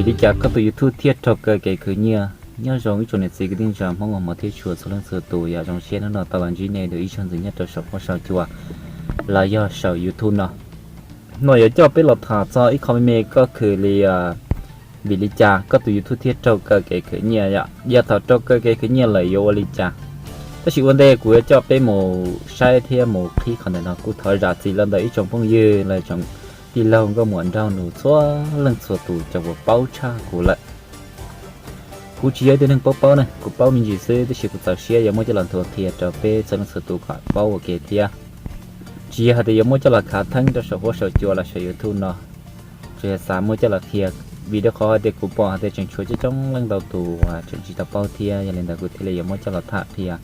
Li cas koj tus YouTube thiaj raug kaw kev khwv nyiaj? Nyob zoo ib tsoom niam txiv kwv tij neej tsa Hmoob uas hmov thiab tshua txhua leej txhua tus, yog zoo siab hnub no tau los ntsib nej dua ib zaug ntxiv nyob rau saum huab saum cua los yog saum YouTube no. Hnub no yuav coj peb los tham txog ib qho me me, koj khwv li, vim li cas koj tus YouTube thiaj raug kaw kev khwv nyiaj yom? Yog thaum raug kaw kev khwv nyiaj lawm yuav ua li cas? Tab sis ua ntej kuv yuav coj peb mus saib thiab mus qhib qhov ntawm no, kuv thov zam txim los ntawm ib tsoom phooj ywg los tsoom tij laug nkauj muam nraug nus txhua leej txhua tus cov uas paub tshaj kuv lawm. Kuv tsis yog ib tug neeg paub paub ne, kuv paub me ntsis xwb, tab sis kuv txaus siab yuav muab coj los nthuav qhia rau peb txhua leej txhua tus kom paub ua ke thiab. Tsis yog hais tias yuav muab coj los khav theeb rau saum huab saum cua los saum YouTube no, tsuas yog xav muab coj los qhia, vim rau qhov hais tias kuv pom hais tias tseem tshuav coob coob leej ntau tus uas tseem tsis tau paub thiab, yog li ntawd kuv thiaj li yuav muab coj los tham qhia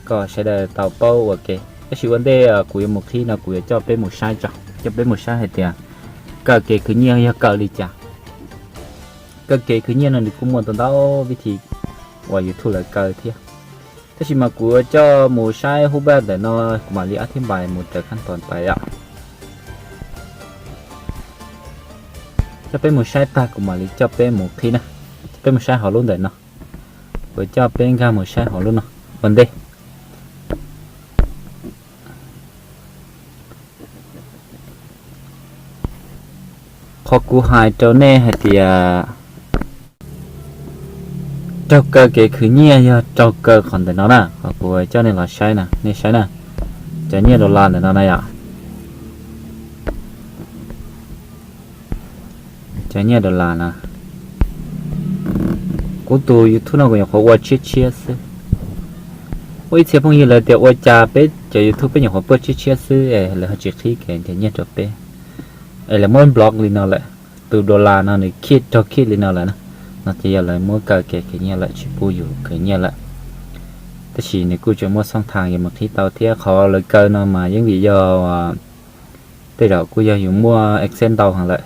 kom sawv daws tau paub ua ke. Tab sis ua ntej kuv yuav mus qhib no kuv yuav coj peb mus saib tso, coj peb mus saib hais tias kaw kev khwv nyiaj yog kaw li cas. Kaw kev khwv nyiaj no nws kuj muaj ntau ntau vib thi uas YouTube lawv kaw thiab. Tab sis mas kuv yuav coj mus saib hub paj ntawm no, kuv mam li ab thiab npais mus raws khab toos pais yom. Coj peb mus saib tag kuv mam li coj peb mus qhib na. Coj peb mus saib hauv lub ntawm no. Kuv coj peb nkag mus saib hauv lub no ua ntej. Qhov kuv hais rau nej hais tias raug kaw kev khwv nyiaj yog raug kaw qhov ntawm no na, qhov kuv coj nej los saib na, nej saib na, cov nyiaj dollar ntawm no na yom. Cov nyiaj dollar no, kuv tus YouTube no kuv nyuam qhuav ua tshiab tshiab xwb. Muaj ib txhia phooj ywg lawv tias ua cas peb cov YouTube peb nyuam qhuav puaj tshiab tshiab xwb es lawv ho tsis qhib kev nrhiav nyiaj rau peb, es lawv muab block li no lawm. Tus dollar no nws khib raug khib li no lawm na, no ces yog lawv muab kaw kev khwv nyiaj lawm, tsis pub yus khwv nyiaj lawm. Tab sis nws kuj tseem muaj xoo thaas yuav mus qhib tau thiab, qhov lawv kaw no mas yeej vim yog tej zaum kuj yog yus muaj AdSense ntau heev lawm.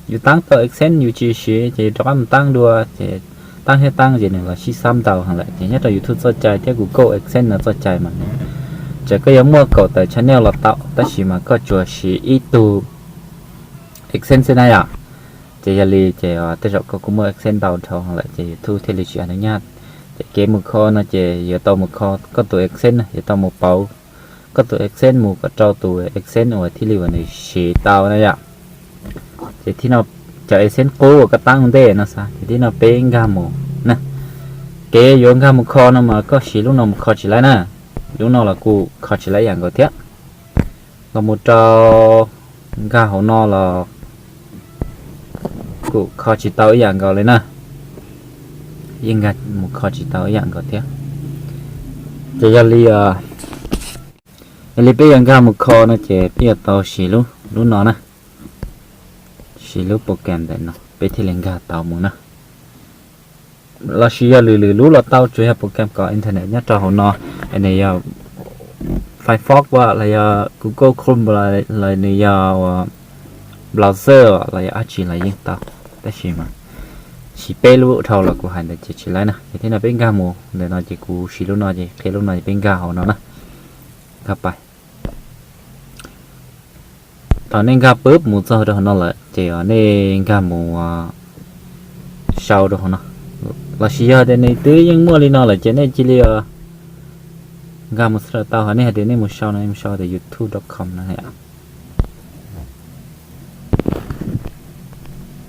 Yus taab tau AdSense yus tsis siv ces yus rov qab mus taab dua ces taab thiab taab ces nws los sib xab ntau heev lawm. Ces nyob rau YouTube txoj cai thiab Google AdSense no txoj cai mas txawm koj yuav muaj kaum tawm channel los tau, tab sis mas koj tsuas siv ib tug AdSense xwb na yom. Ces yog li ces tej zaum koj kuj muaj AdSense ntau dhau heev lawm ces YouTube thiaj li tsis a nws nyaj. Ces kev mus kho no ces yuav tau mus kho koj tus AdSense na, yuav tau mus pauv koj tus AdSense mus kom rau tus AdSense uas thiaj li uas nws siv tau na yom. Ces thib no cov AdSense qub uas koj taab ua ntej no xav, ces thib no peb nkag mus na. Kev yuav nkag mus kho no mas koj siv lub no mus kho tsis laib na, lub no los kuj kho tsis laib ib yam nkaus thiab. Los mus rau nkag hauv no los kuj kho tsis tau ib yam nkaus li na, yeej nkag mus kho tsis tau ib yam nkaus thiab. Ces yog li, yog li peb yuav nkag mus kho no ces peb yuav tau siv lub, lub no na, siv lub program ntawm no peb thiaj li nkag tau mus na. Los sis yog lwm lwm lub los tau, tsuas yog program kom internet nyob rau hauv no, nws yog Firefox los yog Google Chrome los nws yog browser los yog dab tsi los yeej tau. Tab sis mas siv peb lub dhau los kuv hais ntawd ces tsis laib na. Ces thib no peb nkag mus ntawm no ces kuv siv lub no ces qhia lub no ces peb nkag hauv no na. Nkag pais. Thaum nej nkag pub mus txog rau hauv no lawm ces nej nkag mus sau rau hauv no. Los sis yog tias nws twb yeej muaj li no lawm ces nej cia li nkag mus txog tau, nej hais tias nej mus sau no, nej mus sau tias youtube dot com no.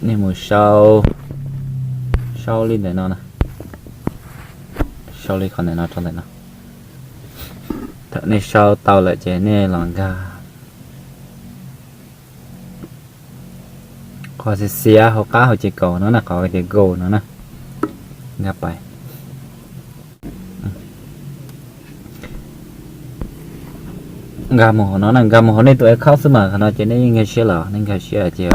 Nej mus sau, sau li ntawm no na, sau li qhov ntawm no rau ntawm no. Thaum nej sau tau lawm ces nej los nkag qhov xiav xiav hauv qab hauv ces kaum no na, qhov tias go no na, nkag pais. Nkag mus hauv no na, nkag mus hauv nej tus account xwb mas qhov no ces nej yeej nkag siab los, nej nkag siab ces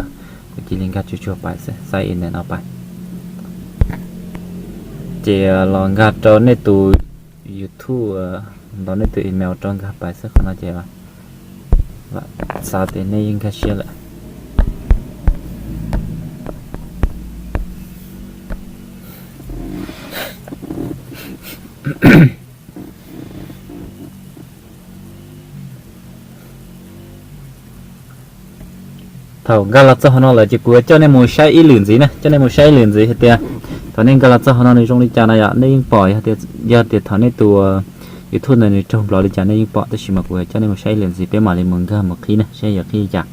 kuv cia li nkag tsuag tsuag pais xwb, sign in ntawm no pais. Ces los nkag rau nej tus youtube, ntaus nej tus email rau nkag pais xwb, qhov no ces xav tias nej yeej nkag siab lawm. Thaum nkag los txog hauv no lawm ces kuv yuav coj nej mus saib ib lwm ntxiv na, coj nej mus saib ib lwm ntxiv hais tias thaum nej nkag los txog hauv no nws zoo li cas no yom. Nej yeej pom yog tias, yog tias thaum nej tus YouTube ntawd nws raug nplog li cas nej yeej pom, tab sis mas kuv yuav coj nej mus saib ib lwm ntxiv, peb mam li mus nkag mus qhib na, saib yuav qhib li cas.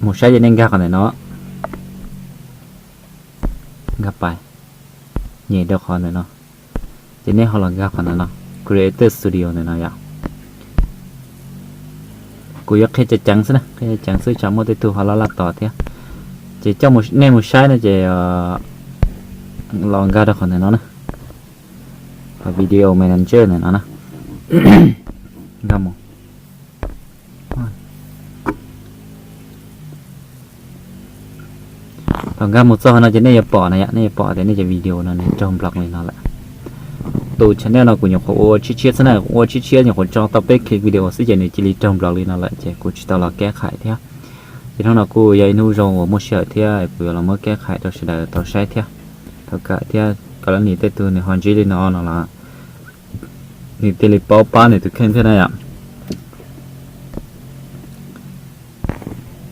Mus saib ces nej nkag qhov ntawm no, nkag pais, nyem rau qhov ntawm no, ces nej ho los nkag qhov ntawm no, Creator Studio ntawm no yom. Kuv yuav qhia ceev ceev xwb na, qhia ceev xwb tsam muaj tej tug ho laj laj tos thiab. Ces coj nej mus saib no ces los nkag rau qhov ntawm no na, qhov Video Manager ntawm no na, nkag mus. Thaum nkag mus txog no ces nej yuav pom na yom, nej yuav pom tias nej cov video no nws raug nplog li no lawm. Tus channel no kuv nyuam qhuav ua tshiab tshiab xwb na, ua tshiab tshiab nyuam qhuav tso tau peb clip video xwb ces nws cia li raug nplog li no lawm ces kuv tsis tau los keb khais thiab. Ces hnub no kuj yog ib hnub zoo uas muaj sij hawm thiab kuv yuav los muab keb khais rau sawv daws tau saib thiab. Thaum kawg thiab kom lawv nim tej tug nws ho ntsib li no no los nws thiaj li paub pab nws tus kheej thiab na yom.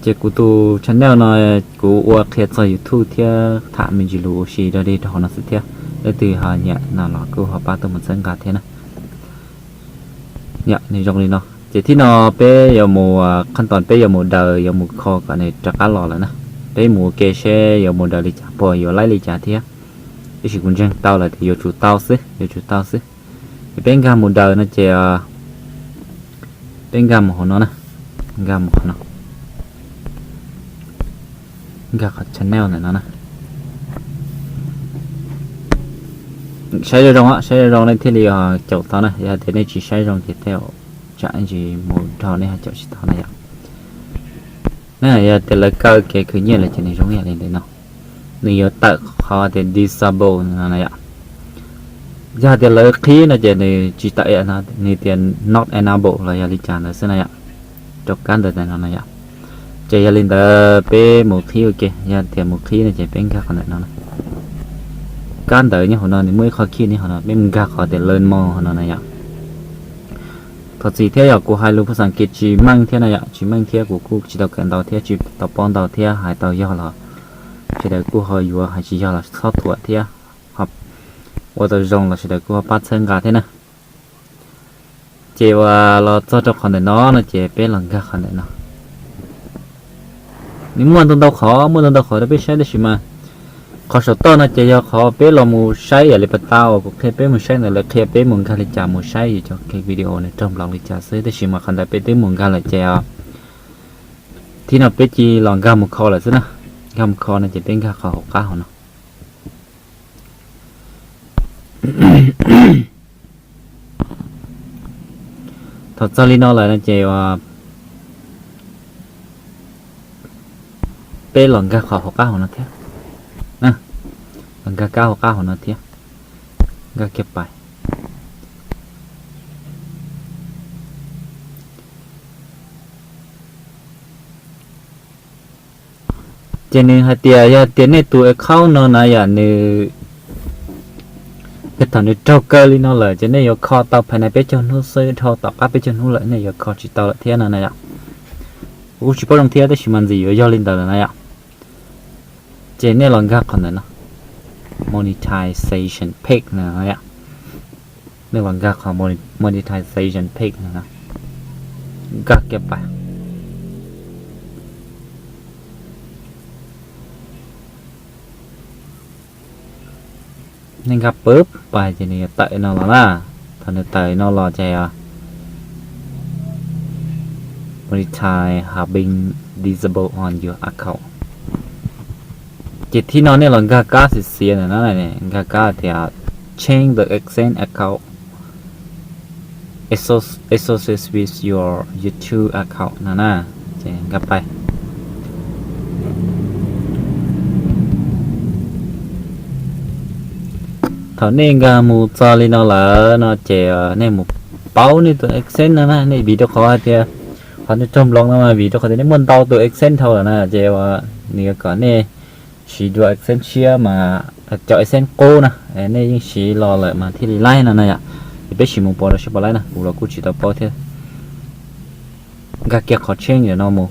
Ces kuv tus channel no kuv ua qhia txog YouTube thiab tham me ntsis lus ua si rau dej rau hauv no xwb thiab. Leej twg ho nyiam no los kuj ho pab tuaj mus txhawb nqa thiab na. Yom, nws zoo li no. Ces thib no peb yuav mus, qhov ntawd peb yuav mus daws, yuav mus kho kom nws rov qab los lawm na. Peb mus ua ke seb yuav mus daws li cas, puas yuav laib li cas thiab. Tab sis kuv ntseeg tau lawm tias yuav tsum tau xwb, yuav tsum tau xwb. Ces peb nkag mus daws no ces peb nkag mus hauv no na, nkag mus qhov no, nkag qhov channel ntawm no na. Saib zoo zoo, saib zoo zoo nej thiaj li caum tau na, yog tias nej tsis saib zoo ces tej tsam ntsis mus dhau nej ho caum tsis tau na yom. Na yog tias lawv kaw kev khwv nyiaj lawm ces nws zoo ib yam li ntawm no, nws yuav tawm qhov tias disable no na yom. Yog tias lawv qhib no ces nws tsis tawm, nws tias not enable los yog li cas ntawd xwb na yom, rau kab ntawd ntawm no na yom. Ces yog li ntawd peb mus qhib ua ke, yog tias mus qhib no ces peb nkag qhov ntawm no na. Kab ntawd nyob hauv no nws muaj ib qho khij nyob hauv no, peb mus nkag qhov tias learn more hauv no na yom. Thov txim thiab yog kuv hais lus phas xas kiv tsis meej thiab na yom, tsis meej thiab kuv kuj tsis tau kawm ntau thiab tsis tau paub ntau thiab, hais tau yog los sawv daws kuj ho yuav, hais tsis yog los txhob thuam thiab, ua tau zoo los sawv daws kuj ho pab txhawb nqa thiab na. Ces uas los txog rau qhov ntawm no no ces peb los nkag qhov ntawm no. Nws muaj ntau ntau qhov, muaj ntau ntau qhov rau peb saib tab sis mas qhov saum toj no ces yog qhov peb los mus saib yam li pas tas uas kuv qhia peb mus saib ntawd, lawv qhia peb mus nkag li cas mus saib yus cov video nws raug nploos li cas xwb, tab sis mas qhov ntawd peb twb mus nkag lawm ces thib no peb cia li los nkag mus kho lawm xwb na. Nkag mus kho no ces peb nkag qhov hauv qab hauv no. Thaum txog li no lawm no ces peb los nkag qhov hauv qab hauv no thiab. Los nkag kab hauv qab hauv no thiab. Nkag kiag pais. Ces nws hais tias yog tias nej tus account no na yom, nws, yog thaum nws raug kaw li no lawm ces nej yuav kho tau phais nais peb caug hnub xwb, dhau tom qab peb caug hnub lawm nej yuav kho tsis tau lawm thiab no na yom. Kuv tsis paub zoo thiab tab sis mas ntxim yuav yog li ntawd lawm na yom. Ces nej los nkag qhov ntawm no, monetization page no yom. Nej los nkag qhov monetization page no, nkag kiag pais. Nej nkag pwb pais ces nws yuav tawm no los na. Thaum nws tawm no los ces monetize has been disabled on your account. Ces thib no nej los nkag kab xiav xiav ntawm no, nkag kab tias change the accent account associated with your YouTube account no na. Ces nkag pais. Thaum nej nkag mus txog li no lawm no ces nej mus paub nej tus accent no na, nej vim rau qhov hais tias qhov nej raug nploos no mas vim rau qhov tias nej muaj ntau tus accent dhau lawm na, ces nws yuav kom nej siv dua accent tshiab mas cov accent qub na, nej yeej siv los lawm mas thiaj li laib no na yom. Ces peb sim mus pom rau seb puas laib na, kuv los kuj tsis tau paub thiab. Nkag kiag qhov change no mus.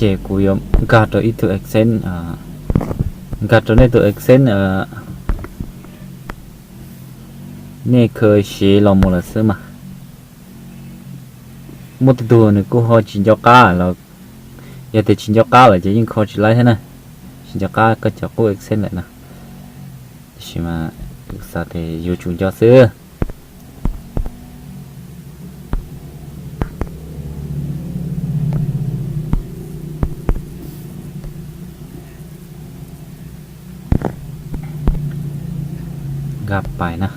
Ces kuv yuav nkag rau ib tug accent, nkag rau nej tus accent, nej khaws siv los mus lawm xwb mas. Muaj tus tug nws kuj ho tsis nco qab los, yog tias tsis nco qab lawm ces yeej kho tsis laib thiab na. Tsis nco qab koj cov qub accent lawm no, tiam sis mas kuv xav tias yuav tsum nco xwb. Nkag pais na.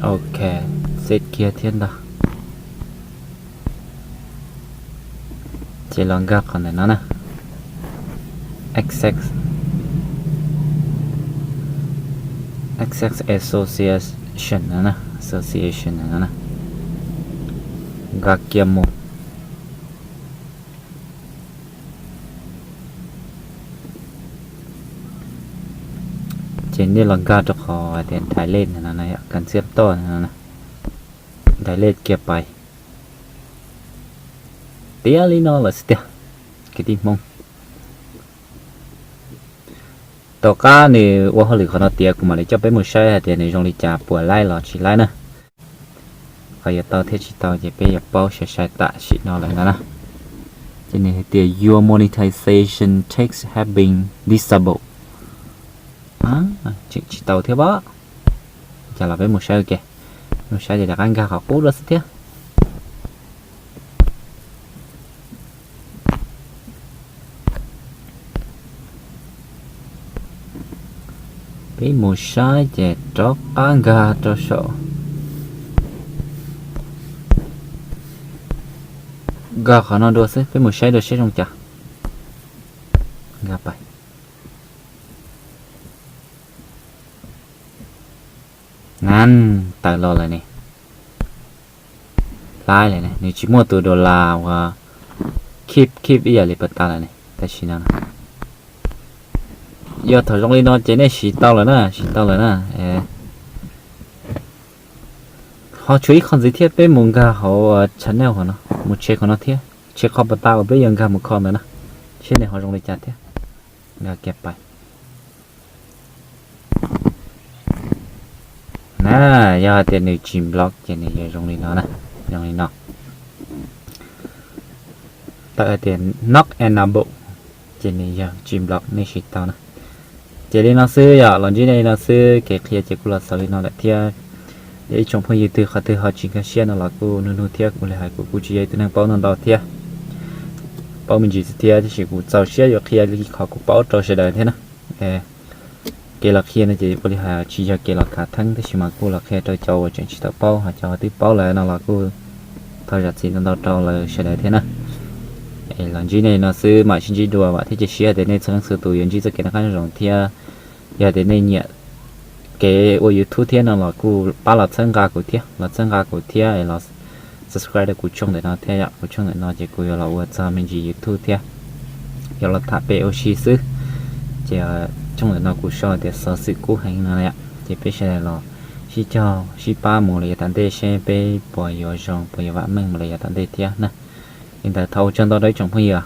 Ok, save kiag thiab ntag. Ces los nkag qhov ntawm no na, Access, Access Association no na, Association no na, nkag kiag mus. Ces nej los nkag rau qhov hais tias delete no, delete kiag pais. Tiav li no lawm xwb tiag, kwv tij Hmoob. Tom qab nws ua hauj lwm qhov no tiav kuv mam li coj peb mus saib hais tias nws zoo li cas, puas laib los tsis laib na. Qhov yuav tau thiab tsis tau ces peb yuav paub sai sai tam sim no lawm ntag na. Ces nws hais tias your monetization tags have been disabled. Tseem tsis tau thiab pom. Cas los peb mus saib ua ke. Mus saib ces rov qab nkag qhov qub dua xwb thiab. Peb mus saib ces rov qab nkag rau saum, nkag qhov no dua xwb, peb mus saib dua saib zoo cas. Nkag pais. Nan, tawm los lawm ne. Laib lawm ne, nws tsis muaj tus dollar uas keep keep ib yam li pas tas lawm ne. Tam sim no yog thaum zoo li no ces nej siv tau lawm na, siv tau lawm na. Ho tshuav ib qho ntxiv thiab, peb mus nkag hauv channel hauv no, mus check qhov no thiab, check qhov pas tas uas peb yuav nkag mus kho ntawd na, seb nws ho zoo li cas thiab. Nkag kiag pais. Na, yog hais tias nws tsis block ces nws yuav zoo li no na, zoo li no. Tawm hais tias not enabled ces nws yog tsis block, nej siv tau na. Ces li no xwb, yog los ntsib nej li no xwb, kev qhia ces kuj los xaus li no lawm thiab. Yog ib tsoom phooj ywg twg qhov twg ho tsis nkag siab no los kuj nug nug thiab, kuv li hais kuv kuj tsis yog ib tug neeg paub ntau ntau thiab, paub me ntsis xwb thiab, tab sis kuv txaus siab yuav qhia li qhov kuv paub rau sawv daws thiab na. Kev los qhia no ces ua li hais tsis yog kev los kav theeb, tab sis mas kuj los qhia rau cov uas tseem tsis tau paub, ho cov twb paub lawm no los kuj thov zam txim ntau ntau rau lawv sawv daws thiab na. Es los ntsib nej no xwb, mam sib ntsib dua, vam thiab cia siab tias nej txhua leej txhua tus yuav ntsib txoj kev noj qab nyob zoo thiab. Yog tias nej nyiam kev ua YouTube thiab no los kuj pab los txhawb nqa kuv thiab, los txhawb nqa kuv thiab, los subscribe rau kuv channel ntawm no thiab yom. Kuv channel ntawm no ces kuv yuav los ua txog me ntsis YouTube thiab, yuav los tham pem ua si xwb. Ces channel ntawm no kuv sau tias xov xwm kub heev no yom, ces peb sawv daws los sib cog sib pab mus li yav tom ntej seb peb puas yuav zoo puas yuav vam meej mus li yav tom ntej thiab na. Li ntawd thov ua tsaug ntau rau ib tsoom phooj ywg,